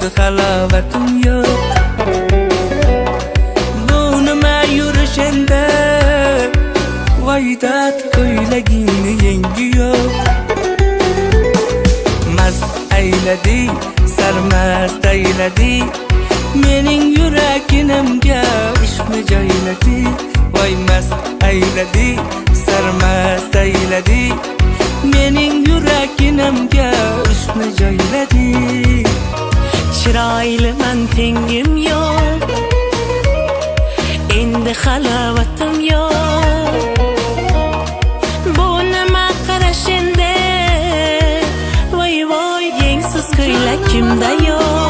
Endi halovatim yo'q. Bu nima yurish endi? Voy dod, ko'ylagingni yengi yo'q. Mast aylading, sarmast aylading, mening yuraginimga ishqni joylading. Voy, mast aylading, sarmast aylading, mening yuraginimga ishqni joylading. Chiroyliman, tengim yo'q. Endi halovatim yo'q. Bu nima qarash endi? Voy voy, yengsiz ko'ylak kimda yo'q?